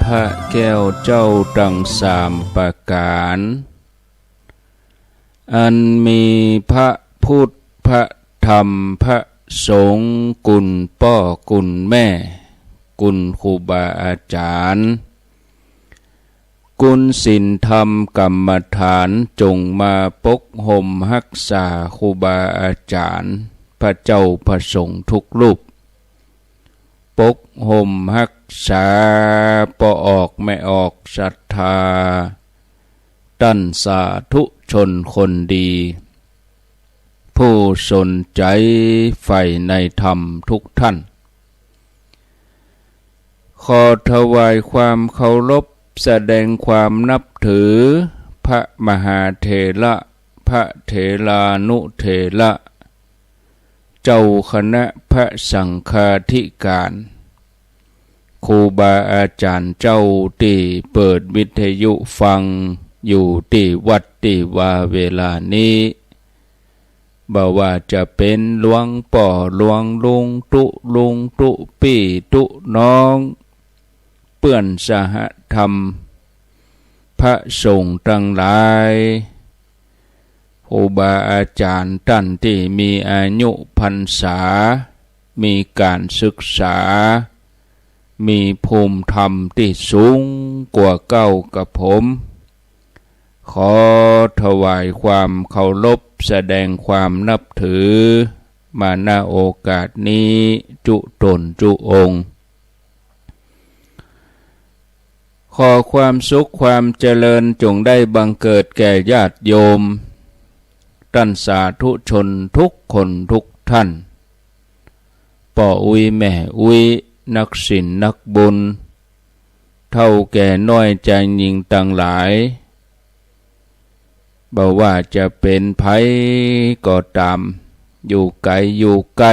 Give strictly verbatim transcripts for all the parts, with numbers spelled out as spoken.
พระแก้วเจ้าตังสามประก๋าน อันมีพระพุทธ พระธรรม พระสงฆ์ กุณป้อ กุณแม่ กุณครูบาอาจ๋ารย์ กุณศีลธรรมกรรมฐาน จงมาปกห่มฮักษาครูบาอาจ๋ารย์ พระเจ้าพระสงฆ์ทุกรูป ปกห่มฮักษา ป้อออกแม่ออกศรัทธา ต้านสาธุชนคนดี ผู้สนใจ๋ใฝ่ในธรรมทุกท่าน ขอถวายความเคารพ แสดงความนับถือ พระมหาเถระ พระเถรานุเถระ เจ้าคณะพระสังฆาธิการ ครูบาอาจ๋ารย์เจ้าตี้เปิดวิทยุฟังอยู่ตี้วัดตี้วาเวลานี้ บ่ว่าจะเป๋นหลวงป้อ หลวงลุง ตุ๊ลุง ตุ๊ปี้ ตุ๊น้อง เปื้อนสหธรรม พระสงฆ์ตังหลาย ครูบาอาจ๋ารย์ต้านตี้มีอายุพรรษา มีก๋านศึกษา มีภูมิธรรมตี้สูงกว่าเก้ากับผม ขอถวายความเคารพ แสดงความนับถือ มา ณ โอกาสนี้ จุ๊ต๋นจุ๊องค์ ขอความสุขความเจริญจงได้บังเกิดแก่ญาติโยม ต้านสาธุชนทุกคนทุกท่าน ป้ออุ๊ยแม่อุ๊ย นักศีลนักบุญ เฒ่าแก่น้อยจายญิงตังหลาย บ่ว่าจะเป๋นใผก็ต๋าม อยู่ไก๋อยู่ใก้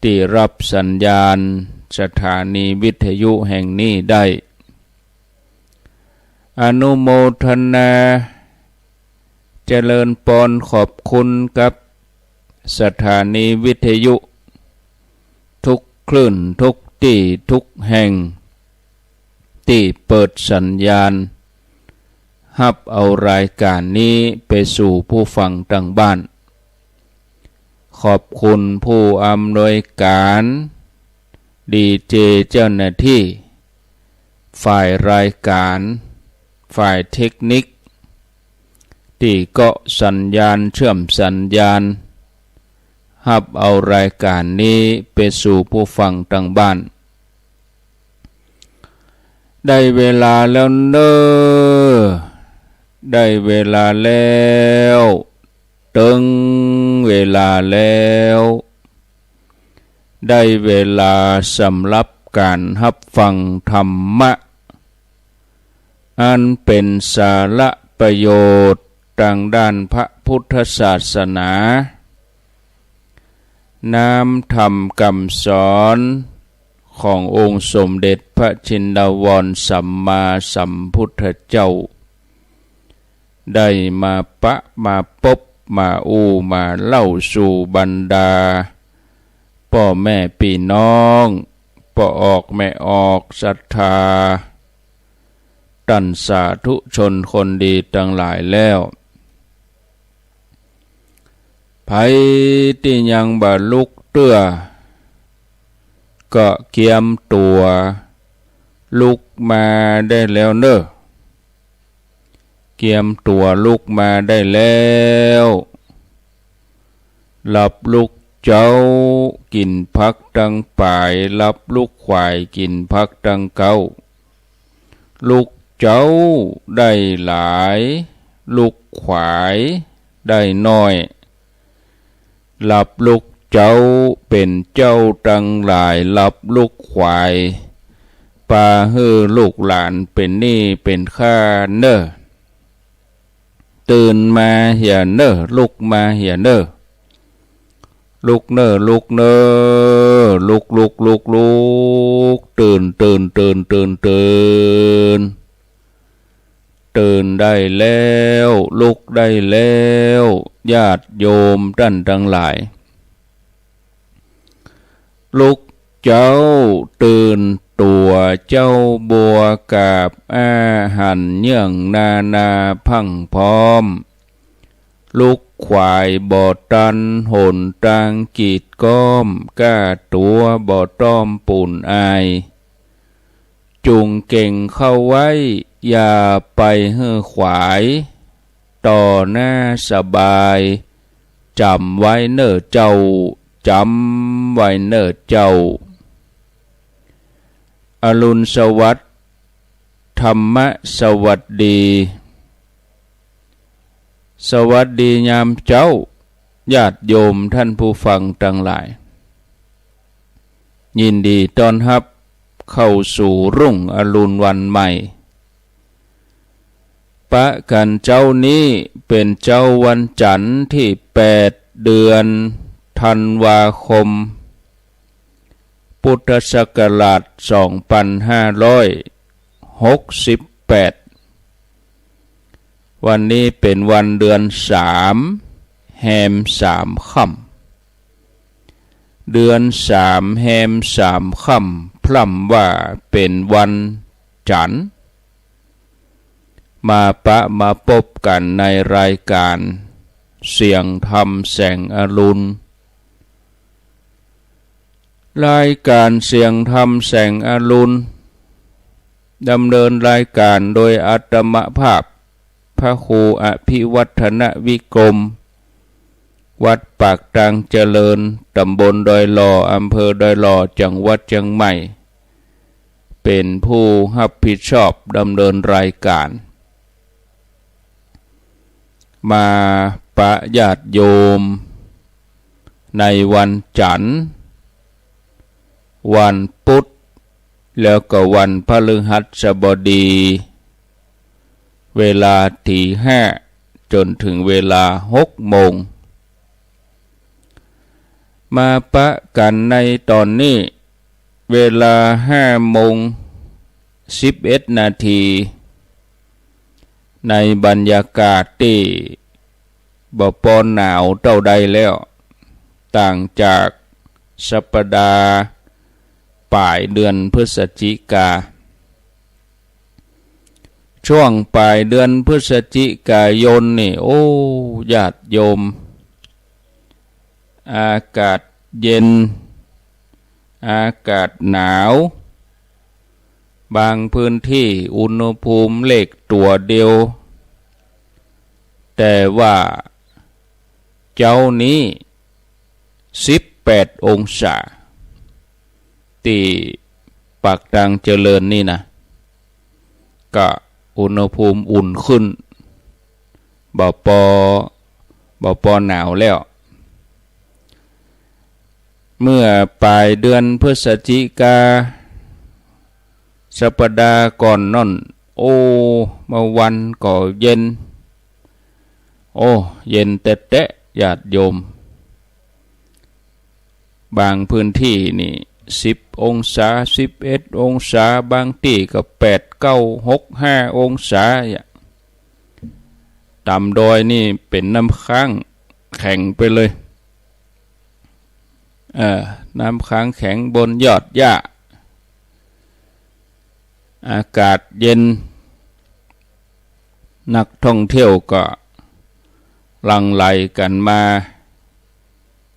ตี้ฮับสัญญาณสถานีวิทยุแห่งนี้ได้ อนุโมทนา เจริญปอนขอบคุณกับสถานีวิทยุ ทุกคลื่นทุกตี้ทุกแห่ง ตี้เปิดสัญญาณ ฮับเอารายก๋านนี้ไปสู่ผู้ฟังตังบ้าน ขอบคุณผู้อำนวยก๋าน ดีเจ เจ้าหน้าตี้ ฝ่ายรายก๋าน ฝ่ายเทคนิค ตี้เกาะสัญญาณ เชื่อมสัญญาณ ฮับเอารายก๋านนี้ไปสู่ผู้ฟังตังบ้าน ได้เวลาแล้วเน่อ ได้เวลาแล้ว เถิงเวลาแล้ว ได้เวลาสำหรับก๋านฮับฟังธรรมะ อันเป๋นสาระประโยชน์ตางด้านพระพุทธศาสนา น้ำธรรมกำสอนขององค์สมเด็จพระชินวรสัมมาสัมพุทธเจ้า ได้มาปะมาปบมาอู้มาเล่าสู่บรรดา ป้อแม่ปี้น้อง ป้อออกแม่ออกศรัทธา ต้านสาธุชนคนดีตังหลายแล้ว ใผตี้ยังบ่ลุกเตื้อ ก็เกียมตั๋วลุกมาได้แล้วเน่อ เกียมตั๋วลุกมาได้แล้ว หลับลุกเจ๊า กิ๋นผักตังป๋าย หลับลุกขวาย กิ๋นผักตังเก๊า ลุกเจ๊าได้หลาย ลุกขวายได้น้อย หลับลุกเจ๊าเป๋นเจ้าตังหลาย หลับลุกขวาย ปาหื้อลูกหลานเป๋นหนี้เป๋นค่าเน่อ ตื่นมาเหียเน่อ ลุกมาเหียเน่อ ลุกเน่อ ลุกเน่อ ลุก ลุก ลุก ลุก ตื่น ตื่น ตื่น ตื่น ตื่น ตื่นได้แล้ว ลุกได้แล้ว ญาติโยมต้านตังหลาย ลุกเจ๊า ตื่น ตั๋วเจ้าบัวกาบอาหันเยื่องนานาพรั่งพร้อม ลุกขวายบ่ตันหนตางกีดก้อม ก้าตั๋วบ่ต้อมปูนอาย จุ่งเก่งเข้าไว้อย่าไปหื้อขวาย ต่อหน้าสบาย จ๋ำไว้เน่อเจ้า จ๋ำไว้เน่อเจ้า อรุณสวัสดิ์ ธรรมสวัสดี สวัสดียามเจ๊า ญาติโยมท่านผู้ฟังตังหลาย ยินดีต้อนฮับเข้าสู่รุ่งอรุณวันใหม่ ปะกั๋นเจ๊านี้เป๋นเจ๊าวันจั๋นทร์ตี้แปด เดือนธันวาคม พุทธศักราชสองปันห้าร้อยหกสิบแปด วันนี้เป๋นวันเดือนสาม แฮมสามค่ำ เดือนสามแฮมสามค่ำ พร่ำว่าเป๋นวันจั๋นทร์ มาปะมาปบกั๋นในรายก๋านเสียงธรรมแสงอรุณ รายก๋านเสียงธรรมแสงอรุณ ดำเนินรายก๋านโดยอาตมาภาพ พระครูอภิวัฒนวิกรม วัดปากตางเจริญ ต๋ำบลดอยหล่อ อำเภอดอยหล่อ จังหวัดเจียงใหม่ เป๋นผู้ฮับผิดชอบดำเนินรายก๋าน มาปะญาติโยมในวันจั๋นทร์ วันปุ๊ด แล้วก็วันพฤหัสบดี เวลาตี๋ห้าจ๋นเถิงเวลาหกโมง มาปะกั๋นในต๋อนนี้ เวลาห้าโมงสิบเอ็ดนาที ในบรรยากาศตี้บ่ปอหนาวเต้าใดแล้ว ต่างจากสัปดาห์ป๋ายเดือนพฤศจิกา ช่วงป๋ายเดือนพฤศจิกายนนี่ โอ้ ญาติโยม อากาศเย็น อากาศหนาว บางพื้นตี้อุณหภูมิเลขตั๋วเดียว แต่ว่าเจ๊านี้สิบแปดองศา ตี้ปากตางเจริญนี่นะ ก็อุณหภูมิอุ่นขึ้น บ่ปอ บ่ปอหนาวแล้ว เมื่อป๋ายเดือนพฤศจิกา สัปดาห์ก่อนนั่น โอ้ เมื่อวันก็เย็น โอ้ เย็นแต๊ๆ ญาติโยม บางพื้นตี้นี่สิบองศา สิบเอ็ดองศา บางตี้ก็แปด เก้า หก ห้าองศา ต๋ามดอยนี่เป๋นน้ำค้างแข็งไปเลย เออ น้ำค้างแข็งบนยอดหญ้า อากาศเย็น นักท่องเที่ยวก็หลั่งไหลกั๋นมา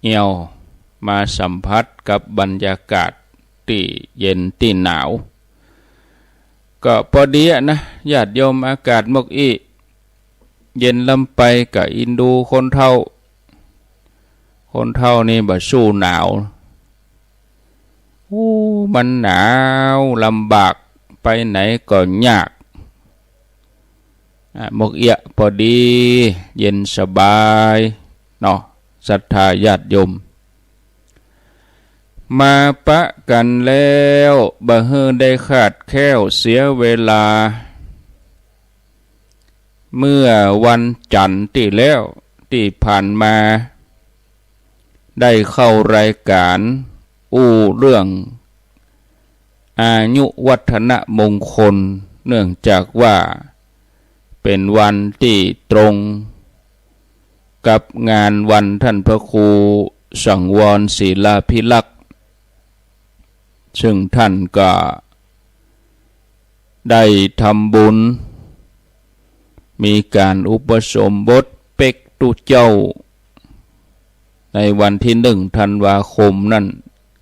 เอี่ยว มาสัมผัสกับบรรยากาศตี้เย็นตี้หนาว ก็ปอดีอะนะ ญาติโยม อากาศหมกอี้ เย็นล้ำไปก็อินดูคนเฒ่า คนเฒ่านี่บ่สู้หนาว โอ้ มันหนาวลำบาก ไปไหนก็ยาก อ่ะ หมกเอี้ยะปอดี เย็นสบายเนาะ ศรัทธาญาติโยม มาปะกั๋นแล้ว บ่หื้อได้คลาดแคล้วเสียเวลา เมื่อวันจั๋นทร์ตี้แล้ว ตี้ผ่านมา ได้เข้ารายก๋านอู้เรื่องอายุวัฒนมงคล เนื่องจากว่าเป๋นวันตี้ตรงกับงานวันท่านพระครูสังวรศิลาภิรักษ์ ซึ่งท่านก็ ได้ทำบุญ มีก๋านอุปสมบทเป๊กตุ๊เจ้า ในวันตี้หนึ่งธันวาคมนั้น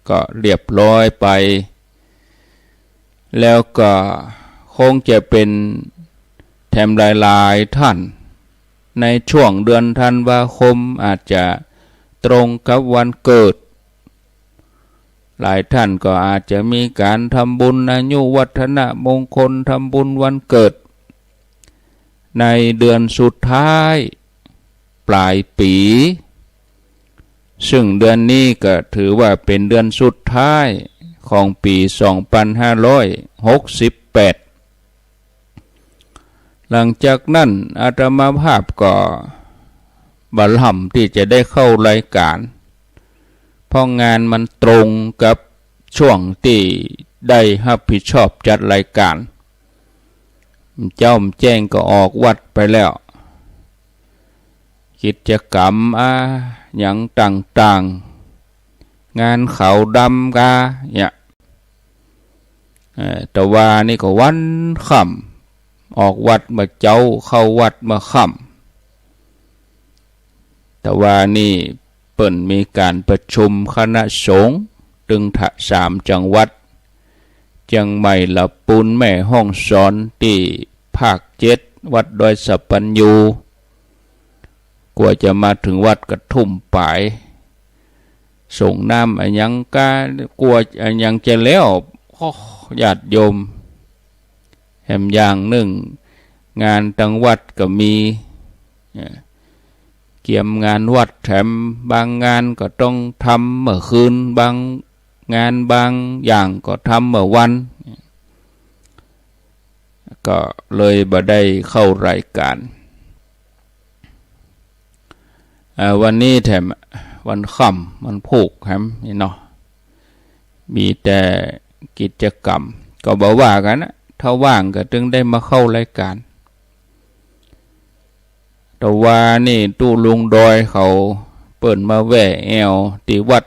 ก็เรียบร้อยไป แล้วก็คงจะเป๋นแถมหลายๆ ท่าน ในช่วงเดือนธันวาคมอาจจะตรงกับวันเกิด หลายท่านก็อาจจะมีก๋านทำบุญอายุวัฒนมงคล ทำบุญวันเกิด ในเดือนสุดท้ายปลายปี๋ ซึ่งเดือนนี้ก็ถือว่าเป๋นเดือนสุดท้ายของปี๋สองปันห้าร้อยหกสิบแปด หลังจากนั้นอาตมาภาพก็บ่ล่ำตี้จะได้เข้ารายก๋าน เพราะงานมันตรงกับช่วงตี้ได้ฮับผิดชอบจัดรายก๋าน เจ๊าแจ้งก็ออกวัดไปแล้ว กิจกรรมอะหยังต่างๆ งานขาวดำกาเนี่ย เอ่อ แต่ว่านี่ก็วันค่ำ ออกวัดเมื่อเจ๊า เข้าวัดเมื่อค่ำ แต่ว่านี่เปิ้นมีก๋านประชุมคณะสงฆ์ตึงถะสามจังหวัด เจียงใหม่ ละปูน แม่ฮ่องสอน ตี้ภาคเจ็ด วัดดอยสัปปัญญู กว่าจะมาเถิงวัดก็ทุ่มป๋าย สรงน้ำอะหยังกา กว่าอะหยังจะแล้ว โอ้ ญาติโยม แถมอย่างนึ่ง งานตังวัดก็มี เอ่อ เกียมงานวัด แถมบางงานก็ต้องทำเมื่อคืน บางงานบางอย่างก็ทำเมื่อวัน ก็เลยบ่ได้เข้ารายก๋าน อ่า วันนี้แถมวันค่ำ วันพูกแถมนี่เนาะ มีแต่กิจกรรม ก็บ่ว่ากั๋นนะ ถ้าว่างก็ตึงได้มาเข้ารายก๋าน แต่ว่านี่ตุ๊ลุงดอยเขาเปิ้นมาแว่แอ่วตี้วัด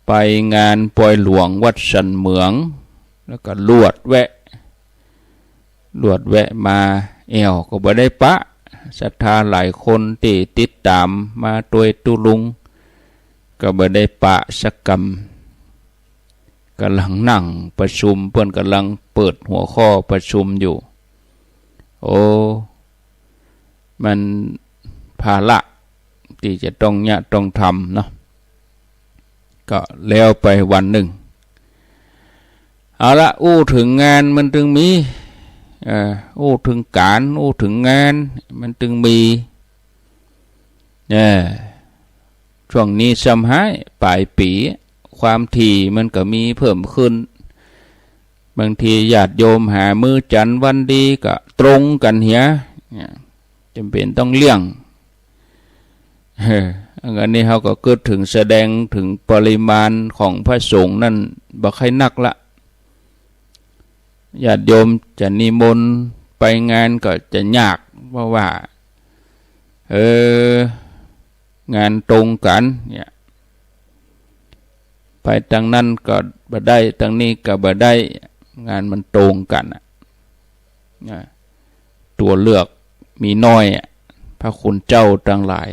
ไปงานปอยหลวงวัดสันเหมือง แล้วก็ลวดแวะ ลวดแวะมาแอ่ว ก็บ่ได้ปะ ศรัทธาหลายคนตี้ติดต๋ามมาตวยตุ๊ลุง ก็บ่ได้ปะสักกำ ก่ำลังนั่งประชุม เปิ้นก่ำลังเปิดหัวข้อประชุมอยู่ โอ้ มันภาระตี้จะต้องเยียะต้องทำเนาะ ก็แล้วไปวันนึ่ง เอาละ อู้เถิงงานมันตึงมี เอ่อ อู้เถิงก๋าน อู้เถิงงานมันตึงมี เออ ช่วงนี้ซ้ำฮ้าย ป๋ายปี๋ ความถี่มันก็มีเพิ่มขึ้น บางทีญาติโยมหามื้อจันทร์วันดีก็ตรงกั๋นเหีย เนี่ย จ๋ำเป๋นต้องเลี่ยง เออ อันนี้เฮาก็กึ๊ดเถิง แสดงเถิงปริมาณของพระสงฆ์นั้นบ่ใค่นักละ ญาติโยมจะนิมนต์ไปงานก็จะยาก เพราะว่า เออ งานตรงกั๋นเนี่ย ไปตางนั้นก็บ่ได้ ตางนี้ก็บ่ได้ งานมันตรงกั๋นน่ะ นะ ตั๋วเลือกมีน้อยอะ พระคุณเจ้าตังหลาย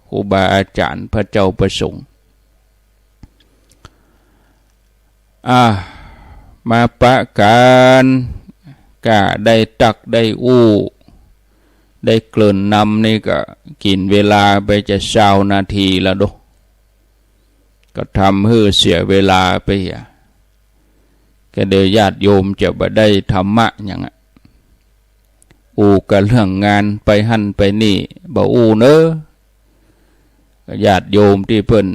ครูบาอาจ๋ารย์ พระเจ้าพระสงฆ์ อ่า มาปะกั๋น ก้าได้ตรัสได้อู้ ได้เกริ่นนำนี่ก็กิ๋นเวลาไปจะซาวนาทีแล้วโด ก็ทำหื้อเสียเวลาไปเหีย ก็เดี๋ยวญาติโยมจะบ่ได้ธรรมะหยังอะ อู้กะเรื่องงานไปหั้นไปนี่ บ่อู้เน้อ ก็ญาติโยมตี้เปิ้น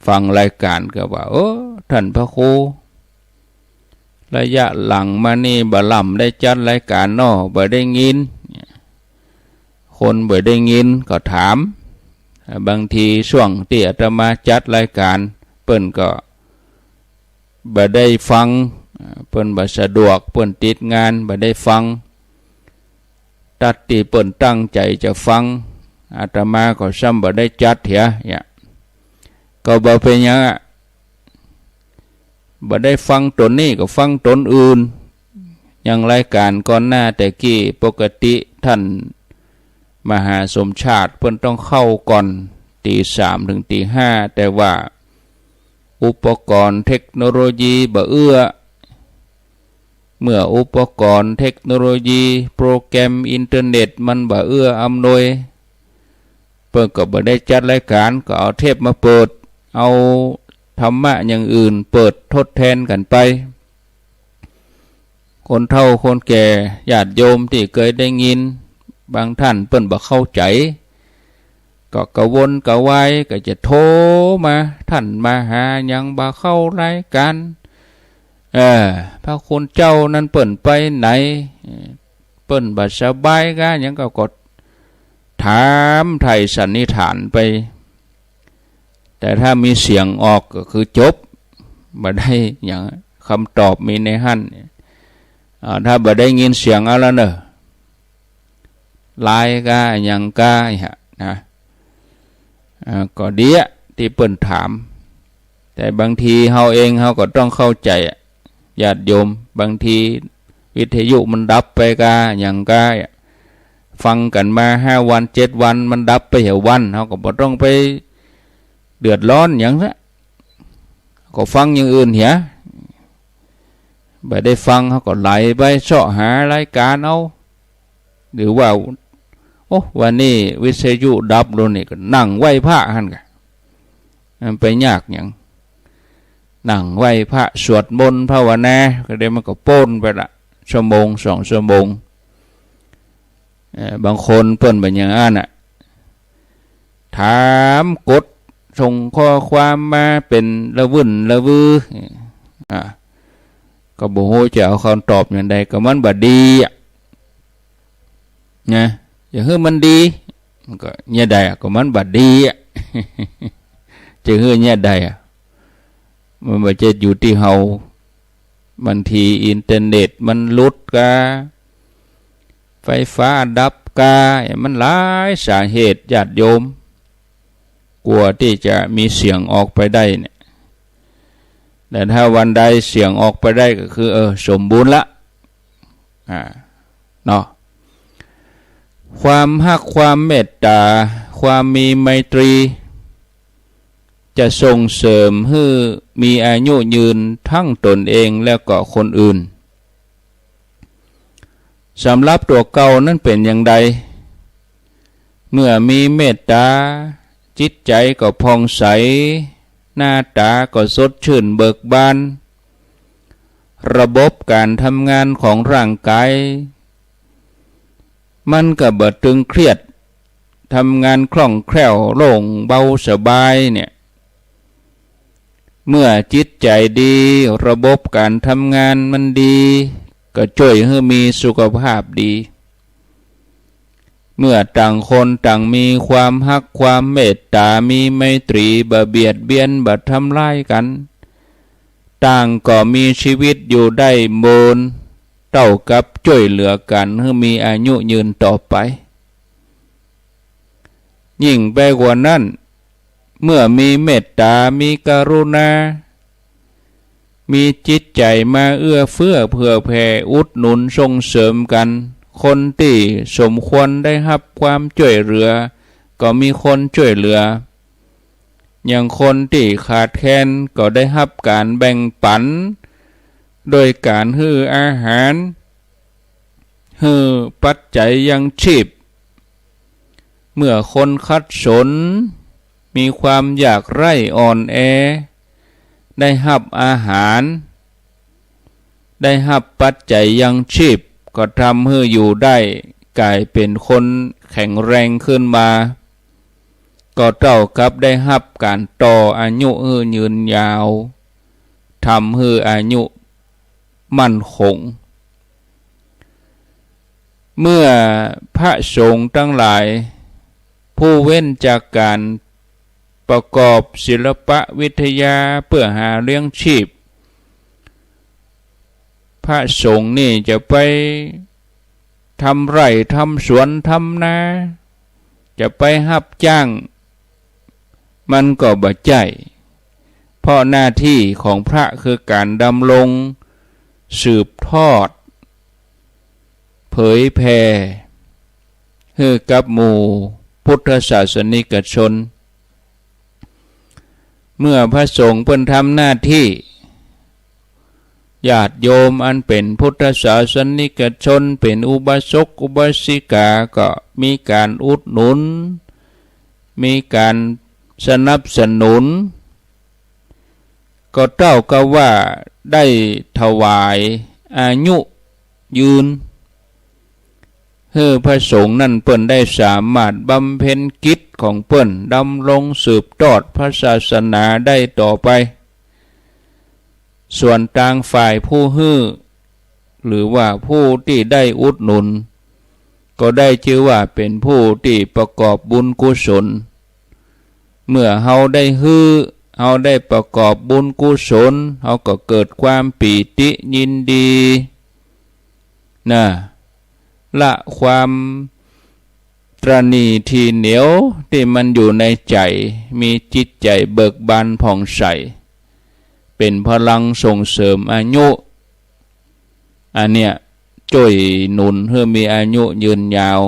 ฟังรายก๋านก็ว่า เออ ท่านพระครู ระยะหลังมานี่บ่ล่ำได้จัดรายก๋านเนาะ บ่ได้ยิน คนบ่ได้ยินก็ถาม บางทีช่วงตี้อาตมาจัดรายก๋าน เปิ้นก็บ่ได้ฟัง เปิ้นบ่สะดวก เปิ้นติดงาน บ่ได้ฟัง ตั๊ดตี้เปิ้นตั้งใจ๋จะฟัง อาตมาก็ซ้ำบ่ได้จัดเหีย เนี่ย ก็บ่เป๋นหยังอะ บ่ได้ฟังต๋นนี้ก็ฟังต๋นอื่น อย่างรายก๋านก่อนหน้าแต่กี้ ปกติต้านมหาสมชาติเปิ้นต้องเข้าก่อนตี๋สามเถิงตี๋ห้า แต่ว่าอุปกรณ์เทคโนโลยีบ่เอื้อ เมื่ออุปกรณ์เทคโนโลยีโปรแกรมอินเทอร์เน็ตมันบ่เอื้ออำนวย เปิ้นก็บ่ได้จัดรายก๋าน ก็เอาเทปมาเปิด เอาธรรมะอย่างอื่นเปิดทดแตนกั๋นไป คนเฒ่าคนแก่ญาติโยมตี้เกยได้ยิน บางต้านเปิ้นบ่เข้าใจ๋ ก็กระวนกระวาย ก็จะโทรมา ต้านมาหาหยังบ่เข้ารายก๋าน เออ พระคุณเจ้านั้นเปิ้นไปไหน เออ เปิ้นบ่สบายกาหยังก็ ก็ถามไถ่สันนิษฐานไป แต่ถ้ามีเสียงออกก็คือจบ บ่ได้หยัง กำตอบมีในหั้น อ่า ถ้าบ่ได้ยินเสียงเอาละเน่อ ลายกาหยังกาหะนะ อ่า ก็ดีอะตี้เปิ้นถาม แต่บางทีเฮาเองเฮาก็ต้องเข้าใจ๋อะ ญาติโยม บางทีวิทยุมันดับไปกาหยังกา ฟังกั๋นมาห้าวันเจ็ดวัน มันดับไปเหียวัน เฮาก็บ่ต้องไปเดือดร้อนหยังละ ก็ฟังอย่างอื่นเหีย บ่ได้ฟัง เฮาก็ไหลไปเซาะหารายก๋านเอา หรือว่า โอ้ วันนี้วิทยุดับแล้วนี่ ก็นั่งไหว้พระหั้นกา มันไปยากหยัง นั่งไหว้พระสวดมนต์ภาวนา ก็ได้มันก็ป๊นไปละ ชั่วโมงสองชั่วโมง เอ่อ บางคนเปิ้นบ่อย่างอั้นน่ะ ถามกดส่งข้อความมาเป๋นละวื่นละวือ อ่า ก็บ่ฮู้จะเอากำตอบอย่างใด ก็มันบ่ดีอะ นะ จะหื้อมันดี มันก็เยียะใดอะ ก็มันบ่ดีอะ จะหื้อเยียะใดอะ มันบ่ใจ้อยู่ตี้เฮา บางทีอินเทอร์เน็ตมันหลุดกา ไฟฟ้าดับกา มันหลายสาเหตุ ญาติโยม กว่าตี้จะมีเสียงออกไปได้เนี่ย แต่ถ้าวันใดเสียงออกไปได้ก็คือ เออ สมบูรณ์ละ อ่า เนาะ ความฮัก ความเมตต๋า ความมีไมตรี จะส่งเสริมหื้อมีอายุยืนทั้งตนเองแล้วก็คนอื่น สำหรับตั๋วเก่านั้นเป๋นอย่างใด เมื่อมีเมตต๋า จิตใจ๋ก็ผ่องใส หน้าต๋าก็สดชื่นเบิกบาน ระบบก๋านทำงานของร่างก๋าย มันก็บ่ตึงเครียด ทำงานคล่องแคล่ว โล่งเบาสบายเนี่ย เมื่อจิตใจ๋ดี ระบบก๋านทำงานมันดี ก็จ้วยหื้อมีสุขภาพดี เมื่อต่างคนต่างมีความฮัก ความเมตต๋า มีไมตรี บ่เบียดเบียน บ่ทำร้ายกั๋น ต่างก็มีชีวิตอยู่ได้เมิน เต้ากับจ้วยเหลือกั๋นหื้อมีอายุยืนต่อไป ยิ่งไปกว่านั้น เมื่อมีเมตต๋า มีกรุณา มีจิตใจ๋มาเอื้อเฟื้อเผื่อแผ่อุดหนุนส่งเสริมกั๋น คนตี้สมควรได้ฮับความจ้วยเหลือ ก็มีคนจ้วยเหลือ อย่างคนตี้ขาดแคลนก็ได้ฮับก๋านแบ่งปั๋น โดยก๋านหื้ออาหาร หื้อปัจจัยยังชีพ เมื่อคนขัดสน มีความยากไร้อ่อนแอ ได้ฮับอาหาร ได้ฮับปัจจัยยังชีพ ก็ทำหื้ออยู่ได้ ก๋ายเป๋นคนแข็งแรงขึ้นมา ก็เต้ากับได้ฮับก๋านต่ออายุหื้อยืนยาว ทำหื้ออายุมั่นคง เมื่อพระสงฆ์ตังหลาย ผู้เว้นจากก๋านประกอบศิลปวิทยาเพื่อหาเลี้ยงชีพ พระสงฆ์นี่จะไปทำไร่ทำสวนทำนา จะไปฮับจ้าง มันก็บ่ใจ้ เพราะหน้าตี้ของพระคือก๋านดำรงสืบทอด เผยแผ่หื้อกับหมู่พุทธศาสนิกชน เมื่อพระสงฆ์เปิ้นทำหน้าตี้ ญาติโยมอันเป๋นพุทธศาสนิกชน เป๋นอุบาสกอุบาสิกา ก็มีก๋านอุดหนุน มีก๋านสนับสนุน ก็เต้ากับว่าได้ถวายอายุยืน หื้อพระสงฆ์นั้นเปิ้นได้สามารถบำเพ็ญกิจของเปิ้น ดำรงสืบทอดพระศาสนาได้ต่อไป ส่วนตางฝ่ายผู้หื้อ หรือว่าผู้ตี้ได้อุดหนุน ก็ได้จื้อว่าเป๋นผู้ตี้ประกอบบุญกุศล เมื่อเฮาได้หื้อ เฮาได้ประกอบบุญกุศล เฮาก็เกิดความปีติยินดี นะ ละความตระหนี่ถี่เหนียวตี้มันอยู่ในใจ๋ มีจิตใจ๋เบิกบานผ่องใส เป๋นพลังส่งเสริมอายุ อันเนี้ยจ้วยหนุนหื้อมีอายุยืนยาว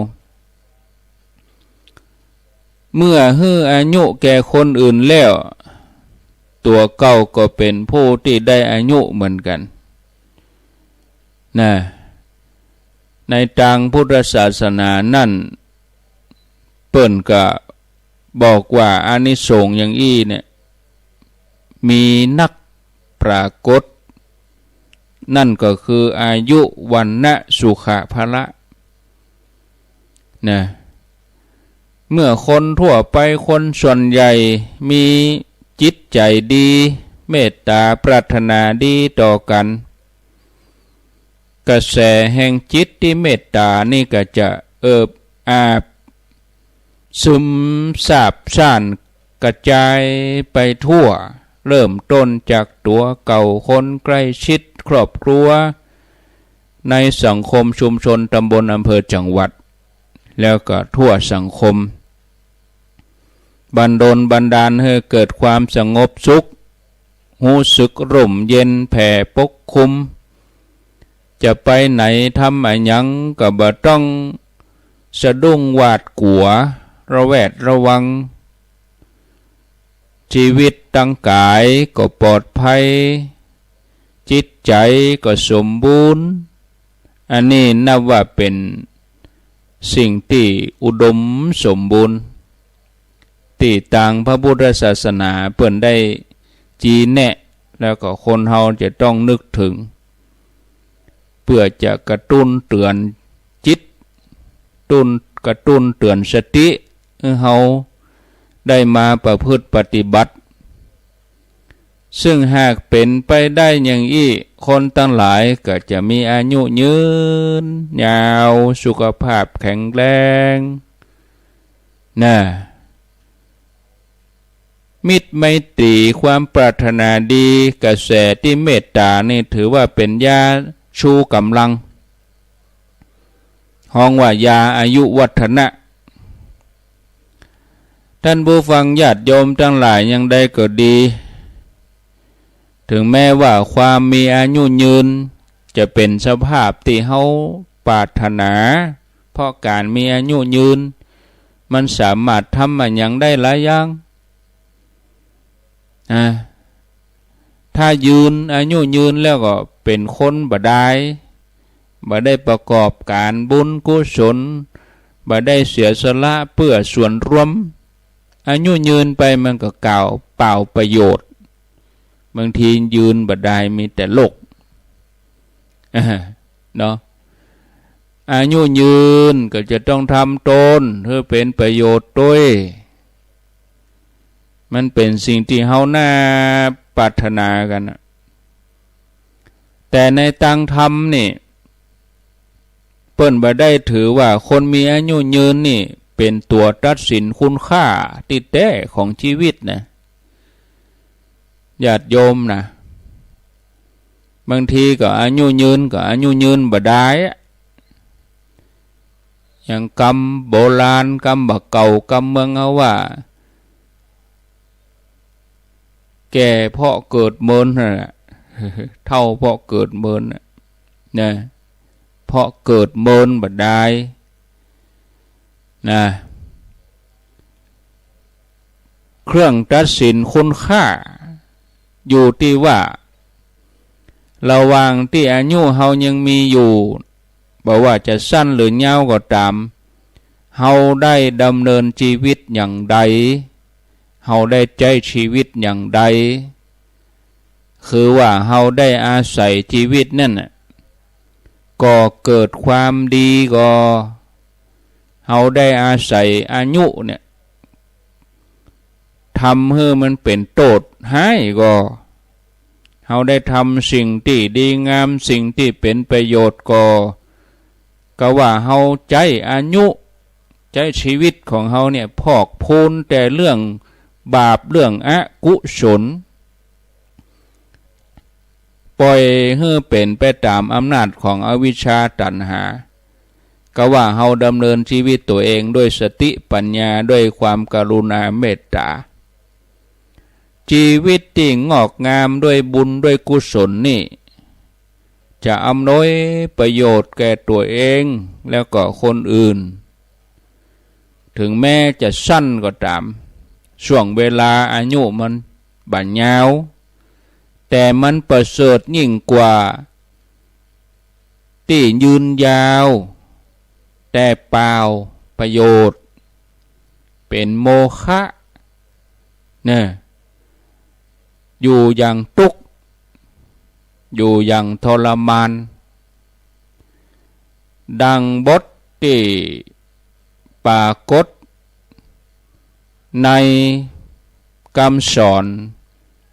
เมื่อหื้ออายุแก่คนอื่นแล้ว ตั๋วเก่าก็เป๋นผู้ตี้ได้อายุเหมือนกั๋น นะ ในตางพุทธศาสนานั้น เปิ้นก็บอกว่าอานิสงส์อย่างอี้เนี่ย มีนักปรากฏ นั่นก็คืออายุ วรรณะ สุขะ พละ นะ เมื่อคนทั่วไป คนส่วนใหญ่มีจิตใจ๋ดี เมตต๋าปรารถนาดีต่อกั๋น กระแสแห่งจิตตี้เมตต๋านี่ก็จะเอิบอาบ ซึมซาบซ่านกระจายไปทั่ว เริ่มต้นจากตั๋วเก่า คนใกล้ชิด ครอบครัว ในสังคมชุมชน ตำบล อำเภอ จังหวัด แล้วก็ทั่วสังคม บันดลบันดาลหื้อเกิดความสงบสุข ฮู้สึกร่มเย็นแผ่ปกคลุม จะไปไหนทำอะหยังก็บ่ต้องสะดุ้งหวาดกั๋ว ระแวดระวัง ชีวิตตางก๋ายก็ปลอดภัย จิตใจ๋ก็สมบูรณ์ อันนี้นับว่าเป๋นสิ่งตี้อุดมสมบูรณ์ ตี้ตางพระพุทธศาสนาเปิ้นได้จีแนะ แล้วก็คนเฮาจะต้องนึกเถิง เปื้อจะกระตุ้นเตือนจิต ตุ้น กระตุ้นเตือนสติ หื้อเฮาได้มาประพฤติปฏิบัติ ซึ่งหากเป๋นไปได้อย่างอี้ คนตังหลายก็จะมีอายุยืนยาว สุขภาพแข็งแรง นะ มิตรไมตรี ความปรารถนาดี กระแสตี้เมตต๋านี่ถือว่าเป๋นยาชูก๋ำลัง ฮ้องว่ายาอายุวัฒนะ ท่านผู้ฟังญาติโยมตังหลาย อย่างใดก็ดี ถึงแม้ว่าความมีอายุยืนจะเป๋นสภาพตี้เฮาปรารถนา เพราะก๋านมีอายุยืน มันสามารถทำอะหยังได้หลายอย่าง อ่า ถ้ายืน อายุยืนแล้วก็เป๋นคนบ่ดาย บ่ได้ประกอบก๋านบุญกุศล บ่ได้เสียสละเปื้อส่วนรวม อายุยืนไปมันก็เปล่า เปล่าประโยชน์ บางทียืนบ่ดาย มีแต่โรค อ่า เนาะ อายุยืนก็จะต้องทำตนหื้อเป๋นประโยชน์ตวย มันเป๋นสิ่งตี้เฮาน่าปรารถนากั๋นนะ แต่ในตางธรรมนี่ เปิ้นบ่ได้ถือว่าคนมีอายุยืนนี่เป๋นตั๋วตัดสินคุณค่าตี้แต๊ของชีวิตนะ ญาติโยมนะ บางทีก็อายุยืน ก็อายุยืนบ่ดายอะ อย่างกำโบราณ กำบ่าเก่า กำเมืองเฮาว่า แก่เพราะเกิดเมินนั่นแหละ เฒ่าเพราะเกิดเมินน่ะ นะ เพราะเกิดเมินบ่ดาย นะ เครื่องตัดสินคุณค่า อยู่ตี้ว่า ระหว่างตี้อายุเฮายังมีอยู่ บ่ว่าจะสั้นหรือยาวก็ต๋าม เฮาได้ดำเนินชีวิตอย่างใด เฮาได้ใจ๊ชีวิตอย่างใด คือว่าเฮาได้อาศัยชีวิตนั้นน่ะ ก่อเกิดความดีก่อ เฮาได้อาศัยอายุเนี่ย ทำหื้อมันเป๋นโต้ษฮ้ายก่อ เฮาได้ทำสิ่งตี้ดีงาม สิ่งตี้เป๋นประโยชน์ก่อ ก็ว่าเฮาใจ๊อายุ ใจ๊ชีวิตของเฮาเนี่ย พอกพูนแต่เรื่องบาป เรื่องอกุศล ป่อยหื้อเป๋นไปต๋ามอำนาจของอวิชชาตัณหา ก็ว่าเฮาดำเนินชีวิตตั๋วเองด้วยสติปัญญา ด้วยความกรุณาเมตต๋า ชีวิตตี้งอกงามด้วยบุญด้วยกุศลนี่ จะอำนวยประโยชน์แก่ตั๋วเอง แล้วก็คนอื่น ถึงแม้จะสั้นก็ต๋าม ช่วงเวลาอายุมันบ่ยาว แต่มันประเสริฐยิ่งกว่าตี้ยืนยาว แต่เปล่าประโยชน์ เป๋นโมฆะ เนี่ย อยู่อย่างตุ๊กข์ อยู่อย่างทรมาน ดังบทตี้ปรากฏในกำสอน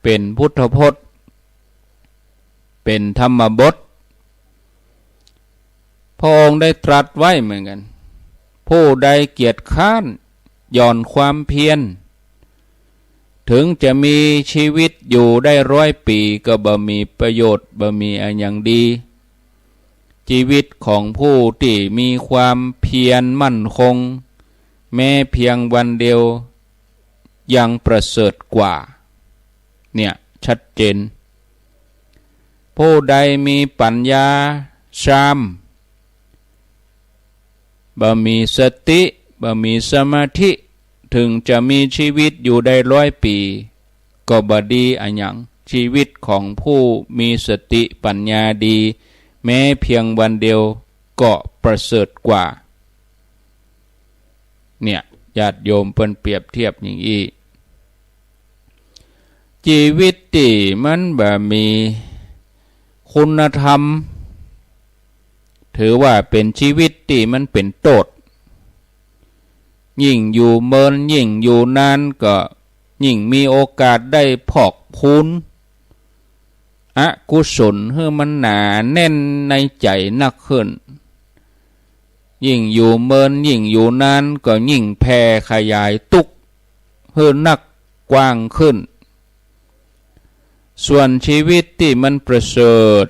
เป๋นพุทธพจน์ เป๋นธรรมบท พระองค์ได้ตรัสไว้เหมือนกั๋น ผู้ใดเกียจคร้านหย่อนความเพียร ถึงจะมีชีวิตอยู่ได้ร้อยปี๋ ก็บ่มีประโยชน์ บ่มีอะหยังดี ชีวิตของผู้ตี้มีความเพียรมั่นคง แม้เพียงวันเดียว ยังประเสริฐกว่า เนี่ย ชัดเจน ผู้ใดมีปัญญาซาม บ่มีสติ บ่มีสมาธิ ถึงจะมีชีวิตอยู่ได้ร้อยปี๋ ก็บ่ดีอะหยัง ชีวิตของผู้มีสติปัญญาดี แม้เพียงวันเดียวก็ประเสริฐกว่า เนี่ย ญาติโยมเปิ้นเปรียบเทียบอย่างอี้ ชีวิตตี้มันบ่มีคุณธรรม ถือว่าเป๋นชีวิตตี้มันเป๋นโต้ษ ยิ่งอยู่เมิน ยิ่งอยู่นาน ก็ยิ่งมีโอกาสได้พอกพูนอกุศลหื้อมันหนาแน่นในใจ๋นักขึ้น ยิ่งอยู่เมิน ยิ่งอยู่นาน ก็ยิ่งแผ่ขยายตุ๊กข์หื้อนักกว้างขึ้น ส่วนชีวิตตี้มันประเสริฐ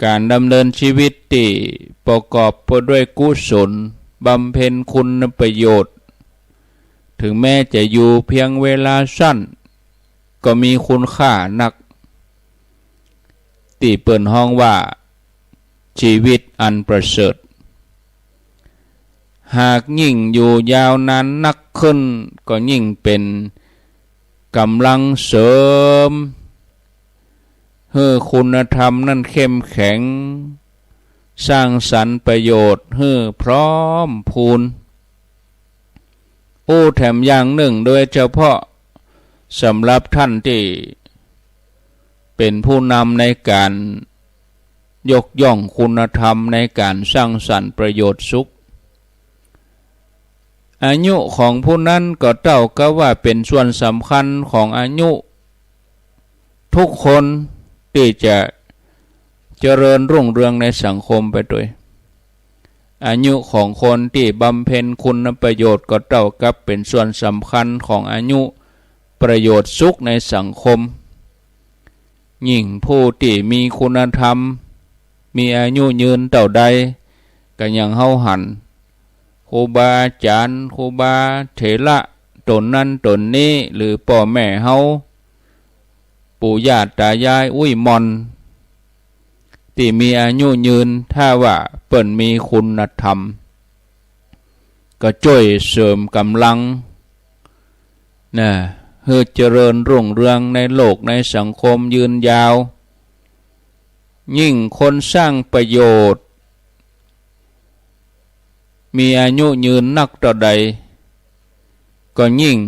ก๋านดำเนินชีวิตตี้ประกอบไปด้วยกุศล บำเพ็ญคุณประโยชน์ ถึงแม้จะอยู่เพียงเวลาสั้น ก็มีคุณค่านัก ตี้เปิ้นฮ้องว่าชีวิตอันประเสริฐ หากยิ่งอยู่ยาวนานนักขึ้น ก็ยิ่งเป๋นก๋ำลังเสริม หื้อคุณธรรมนั้นเข้มแข็ง สร้างสรรค์ประโยชน์หื้อพร้อมพูน อู้ แถมอย่างนึ่ง โดยเฉพาะสำหรับต้านตี้เป๋นผู้นำในก๋านยกย่องคุณธรรมในก๋านสร้างสรรค์ประโยชน์สุข อายุของผู้นั้นก็เต้ากับว่าเป๋นส่วนสำคัญของอายุทุกคนตี้จะเจริญรุ่งเรืองในสังคมไปตวย อายุของคนตี้บำเพ็ญคุณประโยชน์ก็เต้ากับเป๋นส่วนสำคัญของอายุประโยชน์สุขในสังคม ยิ่งผู้ตี้มีคุณธรรม มีอายุยืนเต้าใด ก็อย่างเฮาหัน ครูบาอาจ๋ารย์ ครูบาเถระ ต๋นนั้นต๋นนี้ หรือป้อแม่เฮา ปู่ย่าต๋ายาย อุ๊ยม่อน ตี้มีอายุยืน ถ้าว่าเปิ้นมีคุณธรรม ก็จ้วยเสริมก๋ำลัง นะ หื้อเจริญรุ่งเรืองในโลกในสังคมยืนยาว ยิ่งคนสร้างประโยชน์ มีอายุยืนนักเต้าใด ก็ยิ่ง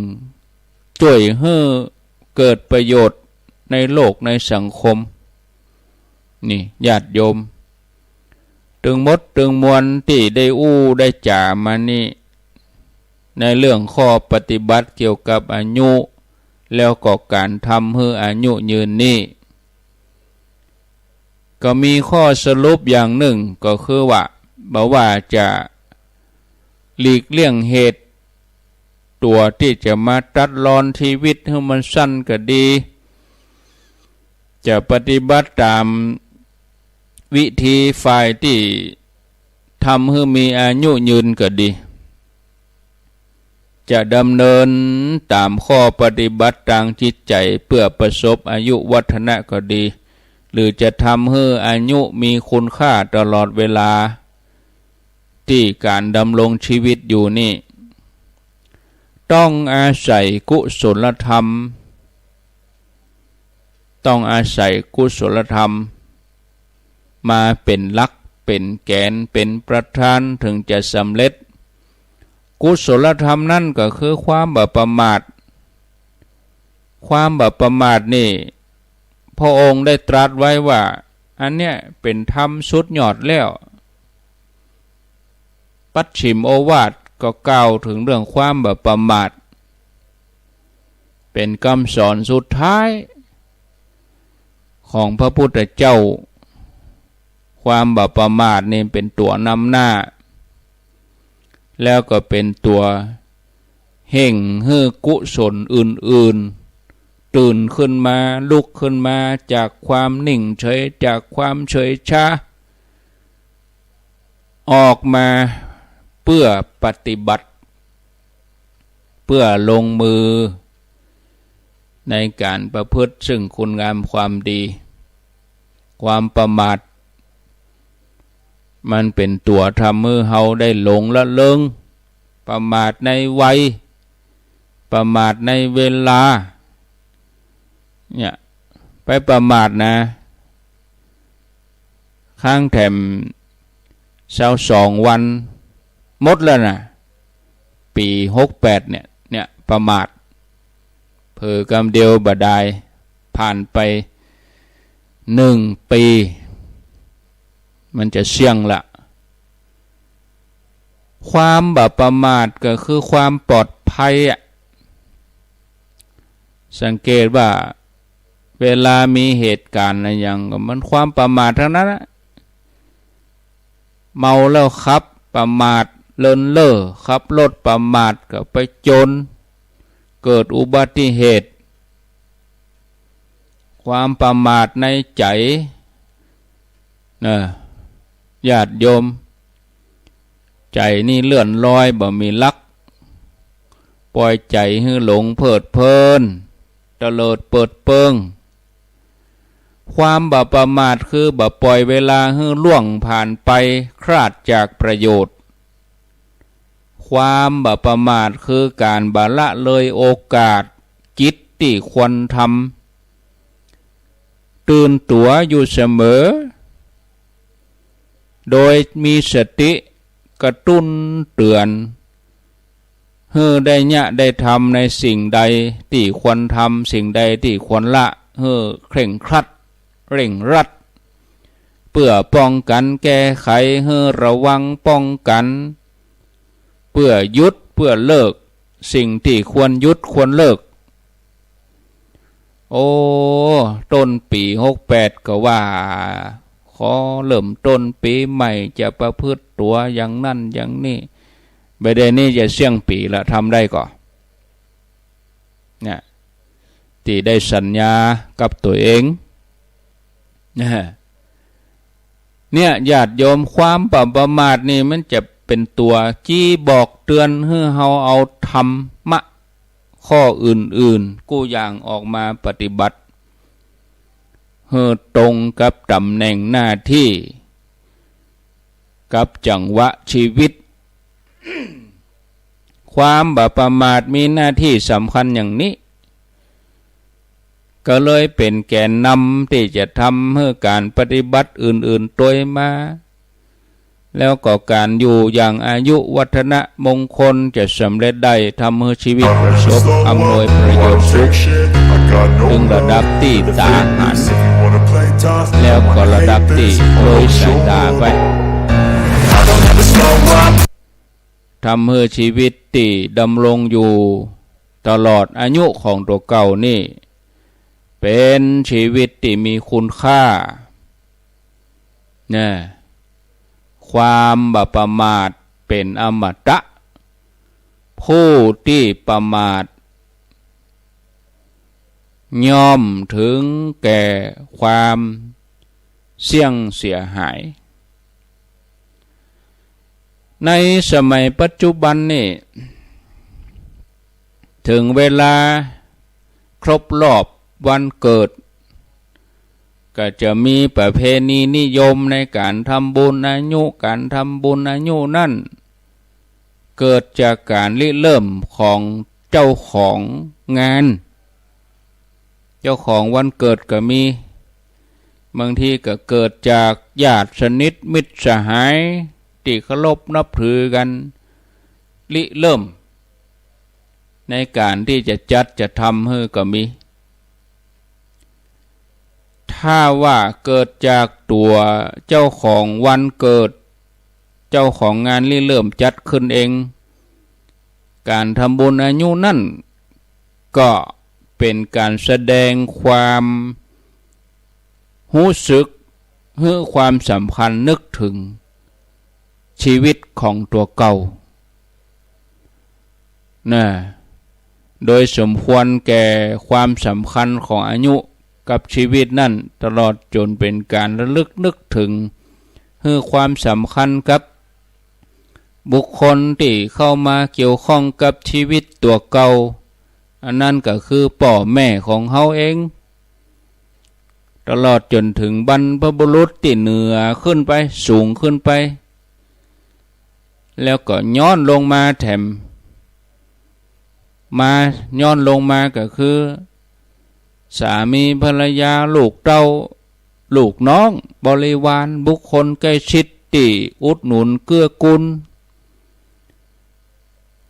จ้วยหื้อเกิดประโยชน์ในโลกในสังคม นี่ญาติโยม ตึงหมดตึงมวลตี้ได้อู้ได้จ๋ามานี้ ในเรื่องข้อปฏิบัติเกี่ยวกับอายุ แล้วก็ก๋านทำหื้ออายุยืนนี้ ก็มีข้อสรุปอย่างนึ่ง ก็คือว่า บ่ว่าจะหลีกเลี่ยงเหตุ ตั๋วตี้จะมาตัดรอนชีวิตหื้อมันสั้นก็ดี จะปฏิบัติต๋ามวิธีฝ่ายตี้ทำหื้อมีอายุยืนก็ดี จะดำเนินต๋ามข้อปฏิบัติตางจิตใจ๋เปื้อประสบอายุวัฒนะก็ดี หรือจะทำหื้ออายุมีคุณค่าตลอดเวลาตี้ก๋านดำรงชีวิตอยู่นี้ ต้องอาศัยกุศลธรรม ต้องอาศัยกุศลธรรม มาเป๋นหลัก เป๋นแก๋น เป๋นประธาน เถิงจะสำเร็จ กุศลธรรมนั้นก็คือความบ่ประมาท ความบ่ประมาทนี่ พระองค์ได้ตรัสไว้ว่า อันเนี้ยเป๋นธรรมสุดยอดแล้ว ปัจฉิมโอวาทก็กล่าวเถิงเรื่องความบ่ประมาท เป๋นกำสอนสุดท้ายของพระพุทธเจ้า ความบ่ประมาทนี่เป๋นตั๋วนำหน้า แล้วก็เป๋นตั๋วเฮ่งหื้อกุศลอื่นๆ ตื่นขึ้นมา ลุกขึ้นมาจากความนิ่งเฉย จากความเฉยชา ออกมาเปื้อปฏิบัติ เปื้อลงมือในก๋านประพฤติซึ่งคุณงามความดี ความประมาท มันเป๋นตั๋วทำหื้อเฮาได้หลงละเลิง ประมาทในวัย ประมาทในเวลา เนี่ย ไปประมาทนะ ค้างแถมซาวสองวัน หมดแล้วนะ ปี๋หกแปดเนี่ย เนี่ย ประมาท เผลอกำเดียวบ่ดาย ผ่านไปหนึ่งปี๋ มันจะเสี้ยงละ ความบ่ประมาทก็คือความปลอดภัยอะ สังเกตว่าเวลามีเหตุก๋ารณ์อะหยังก็มันความประมาทตังนั้นอะ เมาแล้วขับ ประมาทเลินเล่อ ขับรถประมาทก็ไปจน เกิดอุบัติเหตุ ความประมาทในใจ๋ นะ ญาติโยม ใจ๋นี่เลื่อนลอยบ่มีหลัก ป่อยใจ๋หื้อหลงเพลิดเพลิน เตลิดเปิดเปิง ความบ่ประมาทคือบ่ป่อยเวลาหื้อล่วงผ่านไป คลาดจากประโยชน์ ความบ่ประมาทคือก๋านบ่ละเลยโอกาส กิจตี้ควรทำ ตื่นตั๋วอยู่เสมอ โดยมีสติกระตุ้นเตือน หื้อได้เยียะได้ทำในสิ่งใดตี้ควรทำ สิ่งใดตี้ควรละ หื้อเคร่งครัด เร่งรัด เปื้อป้องกั๋นแก้ไข หื้อระวังป้องกั๋น เปื้อหยุด เปื้อเลิก สิ่งตี้ควรหยุดควรเลิก โอ้ ต้นปี๋หกแปดก็ว่า ขอเริ่มต้นปี๋ใหม่จะประพฤติตั๋วอย่างนั้นอย่างนี้ บ่าเดี่ยวนี้จะเสี้ยงปี๋ละ ทำได้ก่อ เนี่ย ตี้ได้สัญญากับตั๋วเอง นะฮะ เนี่ย ญาติโยม ความบ่ประมาทนี่มันจะเป๋นตั๋วจี้บอกเตือนหื้อเฮาเอาธรรมะ ข้ออื่นๆ กู้อย่างออกมาปฏิบัติ หื้อตรงกับต๋ำแหน่งหน้าตี้ กับจังหวะชีวิต ความบ่ประมาทมีหน้าตี้สำคัญอย่างนี้ ก็เลยเป๋นแกนนำตี้จะทำหื้อก๋านปฏิบัติอื่นๆ ตวยมา แล้วก็ก๋านอยู่อย่างอายุวัฒนะมงคลจะสำเร็จได้ ทำหื้อชีวิตประสบอำนวยประโยชน์สุข เถิงระดับตี้ต๋าหัน แล้วก็ระดับตี้เลยสายต๋าไป ทำหื้อชีวิตตี้ดำรงอยู่ตลอดอายุของตั๋วเก่านี่ เป๋นชีวิตตี้มีคุณค่า นะ ความบ่ประมาทเป๋นอมตะ ผู้ตี้ประมาท ย่อมเถิงแก่ความเสี้ยงเสียหาย ในสมัยปัจจุบันนี่ เถิงเวลาครบรอบวันเกิด ก็จะมีประเพณีนิยมในก๋านทำบุญอายุ ก๋านทำบุญอายุนั้น เกิดจากก๋านริเริ่มของเจ้าของงาน เจ้าของวันเกิดก็มี บางทีก็เกิดจากญาติสนิทมิตรสหายตี้เคารพนับถือกั๋น ริเริ่มในก๋านตี้จะจัดจะทำหื้อก็มี ถ้าว่าเกิดจากตั๋วเจ้าของวันเกิด เจ้าของงานริเริ่มจัดขึ้นเอง ก๋านทำบุญอายุนั้น ก็เป๋นก๋านแสดงความฮู้สึก หื้อความสำคัญนึกเถิงชีวิตของตั๋วเก่า นะ โดยสมควรแก่ความสำคัญของอายุกับชีวิตนั้น ตลอดจ๋นเป๋นก๋านระลึกนึกเถิง หื้อความสำคัญกับบุคคลตี้เข้ามาเกี่ยวข้องกับชีวิตตั๋วเก่า อันนั้นก็คือป้อแม่ของเฮาเอง ตลอดจ๋นเถิงบรรพบุรุษตี้เหนือขึ้นไป สูงขึ้นไป แล้วก็ย้อนลงมาแถม มาย้อนลงมาก็คือ สามีภรรยา ลูกเต้า ลูกน้อง บริวาร บุคคลใกล้ชิดตี้อุดหนุนเกื้อกูล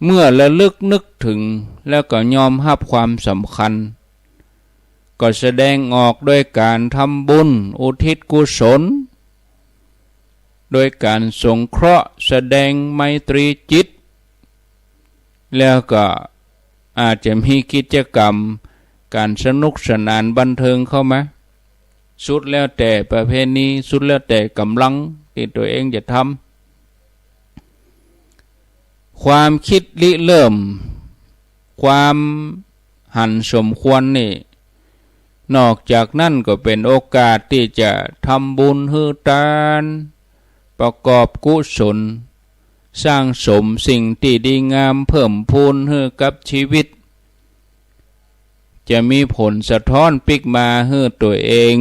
เมื่อระลึกนึกเถิงแล้วก็ยอมฮับความสำคัญ ก็แสดงออกโดยก๋านทำบุญอุทิศกุศล โดยก๋านสงเคราะห์แสดงไมตรีจิต แล้วก็อาจจะมีกิจกรรมก๋านสนุกสนานบันเทิงเข้ามา สุดแล้วแต่ประเพณี สุดแล้วแต่ก๋ำลังตี้ตั๋วเองจะทำ ความคิดริเริ่ม ความหันสมควรนี่ นอกจากนั้นก็เป๋นโอกาสตี้จะทำบุญหื้อตาน ประกอบกุศล สร้างสมสิ่งตี้ดีงามเพิ่มพูนหื้อกับชีวิต จะมีผลสะท้อนปิ๊กมาหื้อตั๋วเอง